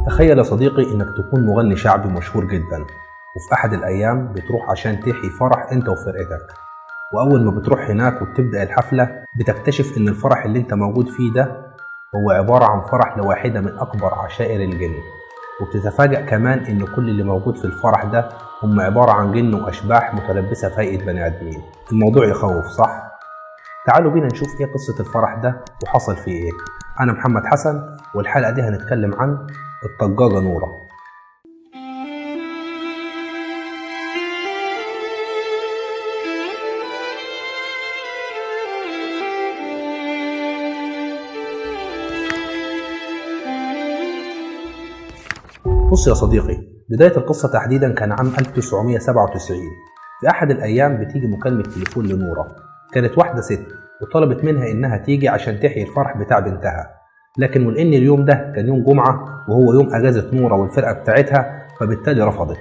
تخيل يا صديقي إنك تكون مغني شعبي مشهور جدا، وفي أحد الأيام بتروح عشان تحيي فرح أنت وفرقتك، وأول ما بتروح هناك وبتبدأ الحفلة بتكتشف إن الفرح اللي أنت موجود فيه ده هو عبارة عن فرح لواحدة من أكبر عشائر الجن، وبتتفاجأ كمان إن كل اللي موجود في الفرح ده هم عبارة عن جن وأشباح متلبسة في هيئة بني آدمين. الموضوع يخوف صح؟ تعالوا بينا نشوف إيه قصة الفرح ده وحصل فيه إيه. أنا محمد حسن، والحلقة دي هنتكلم عن الطجاجة نورة. بص يا صديقي، بداية القصة تحديدا كان عام 1997. في أحد الأيام بتيجي مكالمة تليفون لنورة، كانت واحدة ست وطلبت منها إنها تيجي عشان تحيي الفرح بتاع بنتها، لكن ولأن اليوم ده كان يوم جمعة وهو يوم أجازة نورة والفرقة بتاعتها فبالتالي رفضت.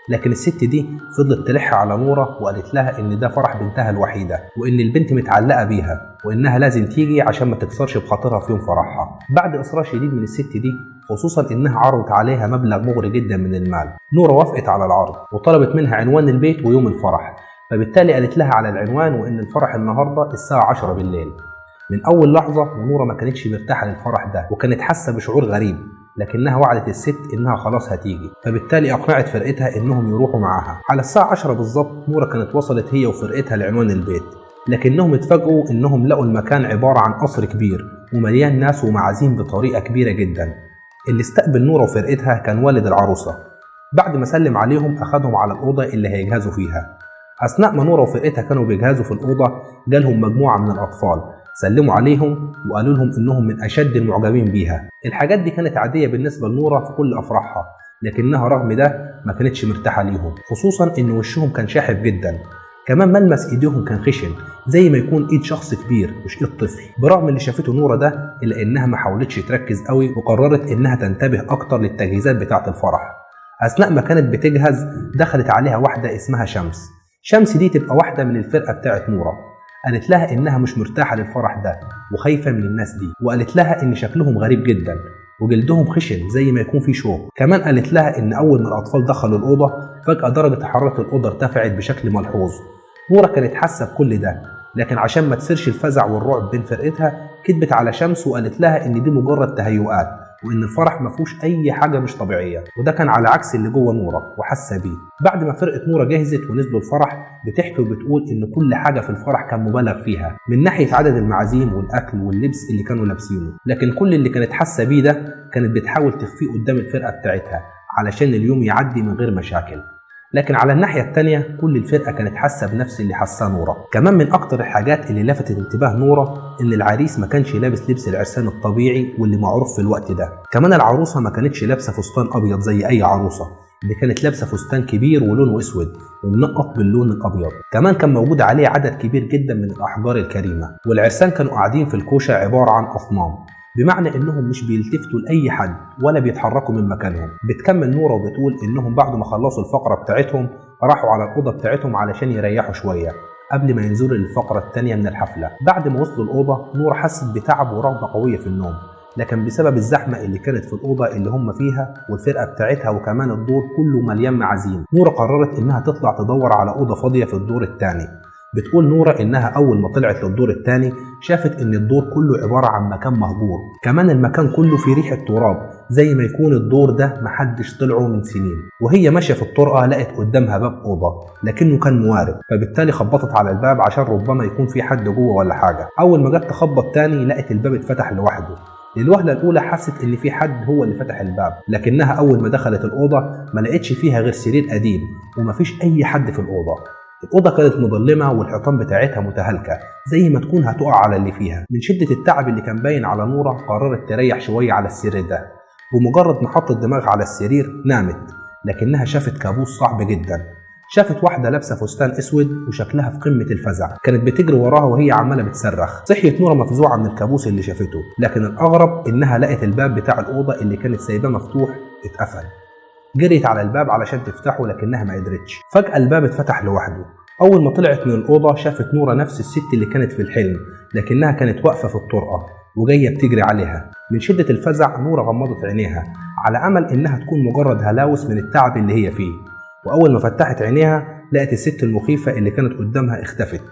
لكن الست دي فضلت تلح على نورة وقالت لها إن ده فرح بنتها الوحيدة وإن البنت متعلقة بيها وإنها لازم تيجي عشان ما تكسرش بخاطرها في يوم فرحها. بعد إصرار شديد من الست دي، خصوصا إنها عرضت عليها مبلغ مغري جدا من المال، نورة وافقت على العرض وطلبت منها عنوان البيت ويوم الفرح، فبالتالي قالت لها على العنوان وإن الفرح النهاردة الساعة 10 بالليل. من أول لحظة ونورة ما كانتش مرتاحة للفرح ده وكانت حاسة بشعور غريب، لكنها وعدت الست إنها خلاص هتيجي، فبالتالي أقنعت فرقتها إنهم يروحوا معاها. على الساعة 10 بالظبط نورة كانت وصلت هي وفرقتها لعنوان البيت، لكنهم اتفاجئوا إنهم لقوا المكان عبارة عن قصر كبير ومليان ناس ومعازيم بطريقة كبيرة جدا. اللي استقبل نورة وفرقتها كان والد العروسة. بعد ما سلم عليهم أخدهم على الأوضة اللي هيجهزوا فيها. أثناء ما نورة وفرقتها كانوا بيجهزوا في الأوضة جالهم مجموعة من الأطفال، سلموا عليهم وقالوا لهم إنهم من أشد المعجبين بيها. الحاجات دي كانت عادية بالنسبة لنورة في كل أفراحها، لكنها رغم ده ما كانتش مرتاحة ليهم، خصوصا إن وشهم كان شاحب جدا، كمان ملمس إيديهم كان خشن زي ما يكون إيد شخص كبير مش إيد طفل. برغم اللي شافته نورة ده إلا إنها ما حاولتش تركز قوي وقررت إنها تنتبه أكتر للتجهيزات بتاعة الفرح. أثناء ما كانت بتجهز دخلت عليها واحدة اسمها شمس. شمس دي تبقى واحدة من الفرقة بتاعة نورة. قالت لها إنها مش مرتاحة للفرح ده وخايفة من الناس دي، وقالت لها إن شكلهم غريب جدا وجلدهم خشن زي ما يكون في شوك. كمان قالت لها إن أول ما الأطفال دخلوا الأوضة فجأة درجة حرارة الأوضة ارتفعت بشكل ملحوظ. نورة كانت حاسة بكل ده، لكن عشان ما تسيرش الفزع والرعب بين فرقتها كدبت على شمس وقالت لها إن دي مجرد تهيؤات وإن الفرح ما فيهوش أي حاجة مش طبيعية، وده كان على عكس اللي جوه نورة وحاسة بيه. بعد ما فرقة نورة جهزت ونزلوا الفرح بتحكي وبتقول إن كل حاجة في الفرح كان مبالغ فيها من ناحية عدد المعازيم والأكل واللبس اللي كانوا لابسينه، لكن كل اللي كانت حاسة بيه ده كانت بتحاول تخفيه قدام الفرقة بتاعتها علشان اليوم يعدي من غير مشاكل. لكن على الناحية التانية كل الفرقة كانت حاسة بنفس اللي حاساه نورة. كمان من أكتر الحاجات اللي لفتت انتباه نورة إن العريس ما كانش لابس لبس العرسان الطبيعي واللي معروف في الوقت ده. كمان العروسة ما كانتش لابسة فستان أبيض زي أي عروسة، اللي كانت لابسة فستان كبير ولونه أسود ومنقط باللون الأبيض. كمان كان موجود عليه عدد كبير جدا من الأحجار الكريمة، والعرسان كانوا قاعدين في الكوشة عبارة عن أصنام، بمعنى إنهم مش بيلتفتوا لأي حد ولا بيتحركوا من مكانهم. بتكمل نورة وبتقول إنهم بعد ما خلصوا الفقرة بتاعتهم راحوا على الأوضة بتاعتهم علشان يريحوا شوية قبل ما ينزلوا للفقرة التانية من الحفلة. بعد ما وصلوا الأوضة نورة حست بتعب ورغبة قوية في النوم، لكن بسبب الزحمة اللي كانت في الأوضة اللي هم فيها والفرقة بتاعتها وكمان الدور كله مليان معازيم، نورة قررت إنها تطلع تدور على أوضة فاضية في الدور التاني. بتقول نورة إنها أول ما طلعت للدور الثاني شافت إن الدور كله عبارة عن مكان مهجور، كمان المكان كله فيه ريحة تراب زي ما يكون الدور ده محدش طلعه من سنين. وهي ماشية في الطرقة لقت قدامها باب أوضة لكنه كان موارب، فبالتالي خبطت على الباب عشان ربما يكون في حد جوه ولا حاجة. أول ما جت تخبط تاني لقت الباب اتفتح لوحده. للوهلة الأولى حست إن في حد هو اللي فتح الباب، لكنها أول ما دخلت الأوضة ما لقتش فيها غير سرير قديم ومفيش أي حد في الأوضة. الأوضة كانت مظلمة والحيطان بتاعتها متهالكة زي ما تكون هتقع على اللي فيها. من شدة التعب اللي كان باين على نورة قررت تريح شوية على السرير ده. بمجرد ما حطت دماغها على السرير نامت، لكنها شافت كابوس صعب جدا. شافت واحدة لابسة فستان أسود وشكلها في قمة الفزع، كانت بتجري وراها وهي عمالة بتصرخ. صحيت نورة مفزوعة من الكابوس اللي شافته، لكن الأغرب إنها لقت الباب بتاع الأوضة اللي كانت سايباه مفتوح اتقفل. جريت على الباب علشان تفتحه لكنها ما قدرتش. فجأة الباب اتفتح لوحده. أول ما طلعت من الأوضة شافت نورة نفس الست اللي كانت في الحلم، لكنها كانت واقفة في الطرقة وجاية بتجري عليها. من شدة الفزع نورة غمضت عينيها على أمل إنها تكون مجرد هلاوس من التعب اللي هي فيه، وأول ما فتحت عينيها لقت الست المخيفة اللي كانت قدامها اختفت.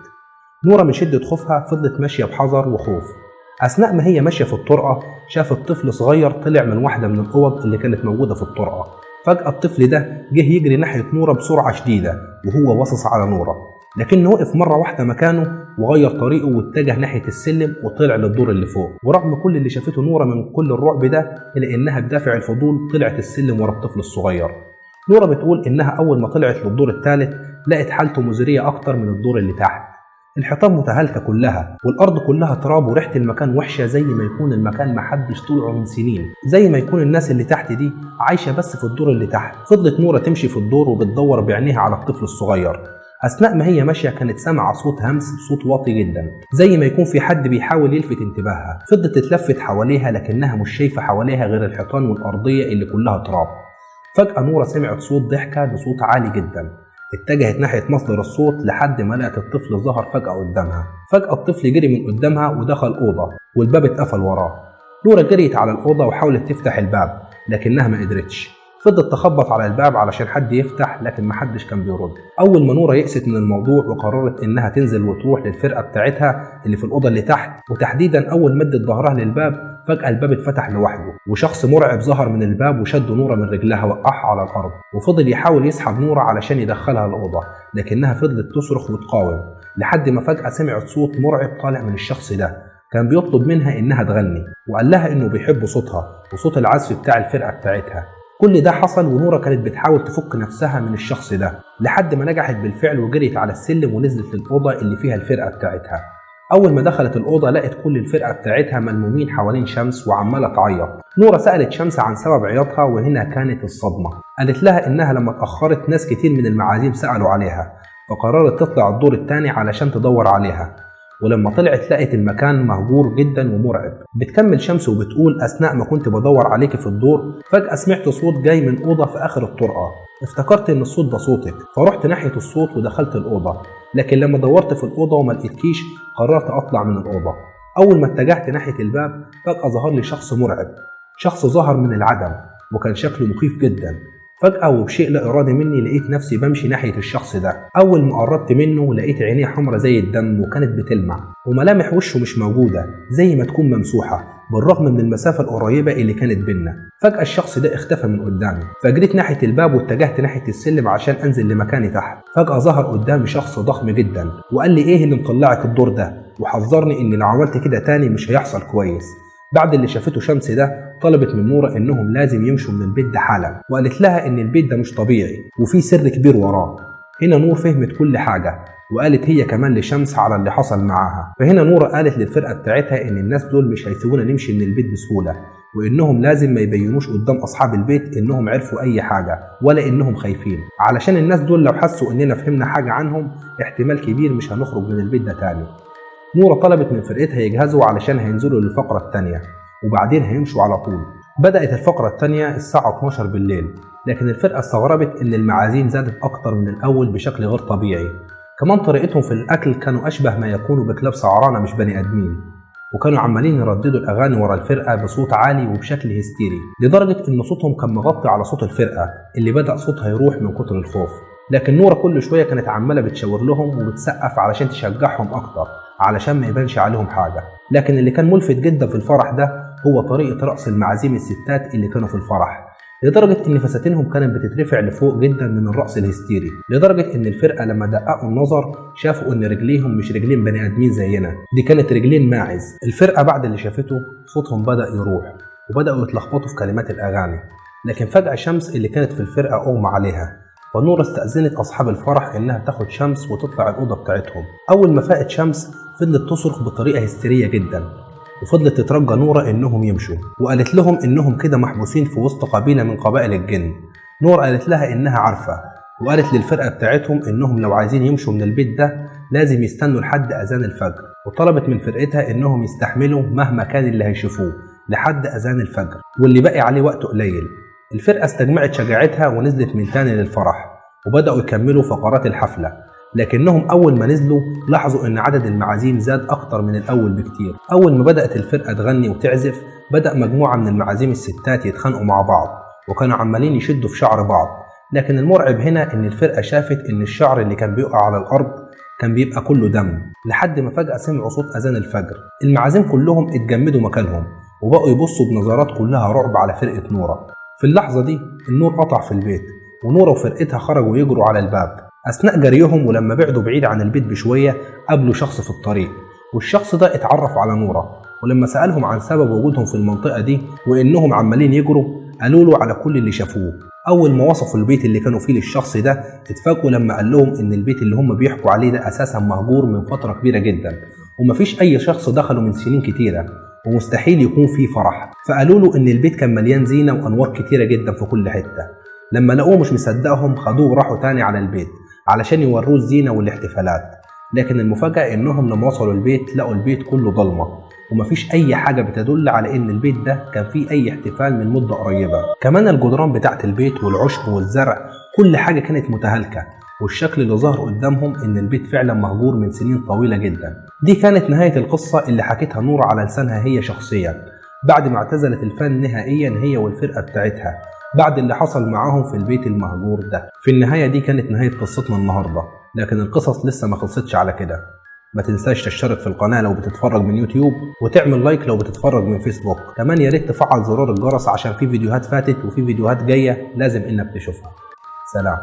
نورة من شدة خوفها فضلت ماشية بحذر وخوف. أثناء ما هي ماشية في الطرقة شافت طفل صغير طلع من واحدة من الأوض اللي كانت موجودة في الطرقة. فجأة الطفل ده جه يجري ناحية نورة بسرعة شديدة وهو باصص على نورة، لكنه وقف مرة واحدة مكانه وغير طريقه واتجه ناحية السلم وطلع للدور اللي فوق. ورغم كل اللي شافته نورة من كل الرعب ده إلا إنها بدافع الفضول طلعت السلم ورا الطفل الصغير. نورة بتقول إنها أول ما طلعت للدور الثالث لقت حالته مزرية أكتر من الدور اللي تحت. الحيطان متهالكة كلها والأرض كلها تراب وريحة المكان وحشة، زي ما يكون المكان محدش طلعه من سنين، زي ما يكون الناس اللي تحت دي عايشة بس في الدور اللي تحت. فضلت نورة تمشي في الدور وبتدور بعينيها على الطفل الصغير. أثناء ما هي ماشية كانت سامعة صوت همس بصوت واطي جدا، زي ما يكون في حد بيحاول يلفت انتباهها. فضلت تتلفت حواليها لكنها مش شايفة حواليها غير الحيطان والأرضية اللي كلها تراب. فجأة نورة سمعت صوت ضحكة بصوت عالي جدا، اتجهت ناحية مصدر الصوت لحد ما لقت الطفل ظهر فجأة قدامها. فجأة الطفل جري من قدامها ودخل أوضة والباب اتقفل وراه. نورة جريت على الأوضة وحاولت تفتح الباب لكنها ما قدرتش. فضلت تخبط على الباب علشان حد يفتح لكن محدش كان بيرد. أول ما نورة يأست من الموضوع وقررت إنها تنزل وتروح للفرقة بتاعتها اللي في الأوضة اللي تحت، وتحديدا أول ما ادت ظهرها للباب فجأة الباب اتفتح لوحده وشخص مرعب ظهر من الباب وشد نورة من رجلها وقعها على الأرض، وفضل يحاول يسحب نورة علشان يدخلها الأوضة لكنها فضلت تصرخ وتقاوم لحد ما فجأة سمعت صوت مرعب طالع من الشخص ده. كان بيطلب منها إنها تغني وقال لها إنه بيحب صوتها وصوت العزف بتاع الفرقة بتاعتها. كل ده حصل ونورة كانت بتحاول تفك نفسها من الشخص ده لحد ما نجحت بالفعل وجريت على السلم ونزلت للأوضة اللي فيها الفرقة بتاعتها. أول ما دخلت الأوضة لقت كل الفرقة بتاعتها ملمومين حوالين شمس وعمالة تعيط. نورة سألت شمس عن سبب عياطها وهنا كانت الصدمة. قالت لها إنها لما اتأخرت ناس كتير من المعازيم سألوا عليها، فقررت تطلع الدور الثاني علشان تدور عليها، ولما طلعت لقت المكان مهجور جدا ومرعب. بتكمل شمس وبتقول أثناء ما كنت بدور عليك في الدور فجأة سمعت صوت جاي من أوضة في آخر الطرقة، افتكرت إن الصوت ده صوتك فرحت ناحية الصوت ودخلت الأوضة، لكن لما دورت في الأوضة وما لقيتكيش قررت أطلع من الأوضة. أول ما اتجهت ناحية الباب فجأة ظهر لي شخص مرعب، شخص ظهر من العدم وكان شكله مخيف جدا. فجأة وبشيء لا إرادي مني لقيت نفسي بمشي ناحية الشخص ده. أول ما قربت منه لقيت عينيه حمرة زي الدم وكانت بتلمع، وملامح وشه مش موجودة زي ما تكون ممسوحة بالرغم من المسافة القريبة اللي كانت بينا. فجأة الشخص ده اختفى من قدامي، فجريت ناحية الباب واتجهت ناحية السلم عشان أنزل لمكاني تحت. فجأة ظهر قدامي شخص ضخم جدا وقال لي إيه اللي مطلعك الدور ده، وحذرني إن لو عملت كده تاني مش هيحصل كويس. بعد اللي شافته شمس ده طلبت من نورة إنهم لازم يمشوا من البيت ده حالا، وقالت لها إن البيت ده مش طبيعي وفي سر كبير وراه. هنا نور فهمت كل حاجة وقالت هي كمان لشمس على اللي حصل معاها. فهنا نورة قالت للفرقة بتاعتها إن الناس دول مش هيسيبونا نمشي من البيت بسهولة، وإنهم لازم ما يبينوش قدام أصحاب البيت إنهم عرفوا أي حاجة ولا إنهم خايفين، علشان الناس دول لو حسوا إننا فهمنا حاجة عنهم احتمال كبير مش هنخرج من البيت ده تاني. نورة طلبت من فرقتها يجهزوا علشان هينزلوا للفقرة التانية وبعدين هيمشوا على طول. بدأت الفقرة التانية الساعة 12 بالليل، لكن الفرقة استغربت إن المعازيم زادت أكتر من الأول بشكل غير طبيعي. كمان طريقتهم في الأكل كانوا أشبه ما يكونوا بكلاب سعرانة مش بني آدمين، وكانوا عمالين يرددوا الأغاني ورا الفرقة بصوت عالي وبشكل هستيري، لدرجة إن صوتهم كان مغطي على صوت الفرقة اللي بدأ صوتها يروح من كتر الخوف. لكن نورة كل شوية كانت عمالة بتشاور لهم وبتسقف علشان تشجعهم أكتر علشان ما يبانش عليهم حاجة. لكن اللي كان ملفت جدا في الفرح ده هو طريقة رقص المعازيم الستات اللي كانوا في الفرح، لدرجة إن فساتينهم كانت بتترفع لفوق جدا من الرقص الهستيري، لدرجة إن الفرقة لما دققوا النظر شافوا إن رجليهم مش رجلين بني آدمين زينا، دي كانت رجلين ماعز. الفرقة بعد اللي شافته صوتهم بدأ يروح وبدأوا يتلخبطوا في كلمات الأغاني. لكن فجأة شمس اللي كانت في الفرقة أغمى عليها، فنورة استأذنت أصحاب الفرح إنها تاخد شمس وتطلع الأوضة بتاعتهم. أول ما فاقت شمس فضلت تصرخ بطريقة هستيرية جدا، وفضلت تترجى نورة إنهم يمشوا، وقالت لهم إنهم كده محبوسين في وسط قبيلة من قبائل الجن. نورة قالت لها إنها عارفة، وقالت للفرقة بتاعتهم إنهم لو عايزين يمشوا من البيت ده لازم يستنوا لحد أذان الفجر، وطلبت من فرقتها إنهم يستحملوا مهما كان اللي هيشوفوه لحد أذان الفجر، واللي باقي عليه وقت قليل. الفرقة استجمعت شجاعتها ونزلت من تاني للفرح، وبدأوا يكملوا فقرات الحفلة. لكنهم أول ما نزلوا لاحظوا إن عدد المعازيم زاد أكتر من الأول بكتير. أول ما بدأت الفرقة تغني وتعزف بدأ مجموعة من المعازيم الستات يتخانقوا مع بعض، وكانوا عمالين يشدوا في شعر بعض. لكن المرعب هنا إن الفرقة شافت إن الشعر اللي كان بيقع على الأرض كان بيبقى كله دم، لحد ما فجأة سمعوا صوت أذان الفجر. المعازيم كلهم اتجمدوا مكانهم وبقوا يبصوا بنظرات كلها رعب على فرقة نورة. في اللحظة دي النور قطع في البيت، ونورة وفرقتها خرجوا يجروا على الباب. أثناء جريهم ولما بعدوا بعيد عن البيت بشوية قابلوا شخص في الطريق، والشخص ده اتعرف على نورة، ولما سألهم عن سبب وجودهم في المنطقة دي وإنهم عمالين يجروا قالوا له على كل اللي شافوه. أول ما وصفوا البيت اللي كانوا فيه للشخص ده اتفاجئوا لما قال لهم إن البيت اللي هم بيحكوا عليه ده أساسا مهجور من فترة كبيرة جدا، ومفيش أي شخص دخله من سنين كتيرة، ومستحيل يكون فيه فرح. فقالوا له إن البيت كان مليان زينة وأنوار كتيرة جدا في كل حتة. لما لقوه مش مصدقهم خدوه وراحوا تاني على البيت علشان يوروه الزينة والاحتفالات. لكن المفاجأة إنهم لما وصلوا البيت لقوا البيت كله ضلمة، ومفيش أي حاجة بتدل على إن البيت ده كان فيه أي احتفال من مدة قريبة. كمان الجدران بتاعت البيت والعشب والزرع كل حاجة كانت متهالكة، والشكل اللي ظهر قدامهم إن البيت فعلا مهجور من سنين طويلة جدا. دي كانت نهاية القصة اللي حكتها نورة على لسانها هي شخصيا بعد ما اعتزلت الفن نهائيا هي والفرقة بتاعتها بعد اللي حصل معاهم في البيت المهجور ده. في النهاية دي كانت نهاية قصتنا النهاردة، لكن القصص لسه ما خلصتش على كده. ما تنساش تشترك في القناة لو بتتفرج من يوتيوب، وتعمل like لو بتتفرج من فيسبوك. كمان يا ريت تفعل زرار الجرس عشان في فيديوهات فاتت وفي فيديوهات جاية لازم انك تشوفها. سلام.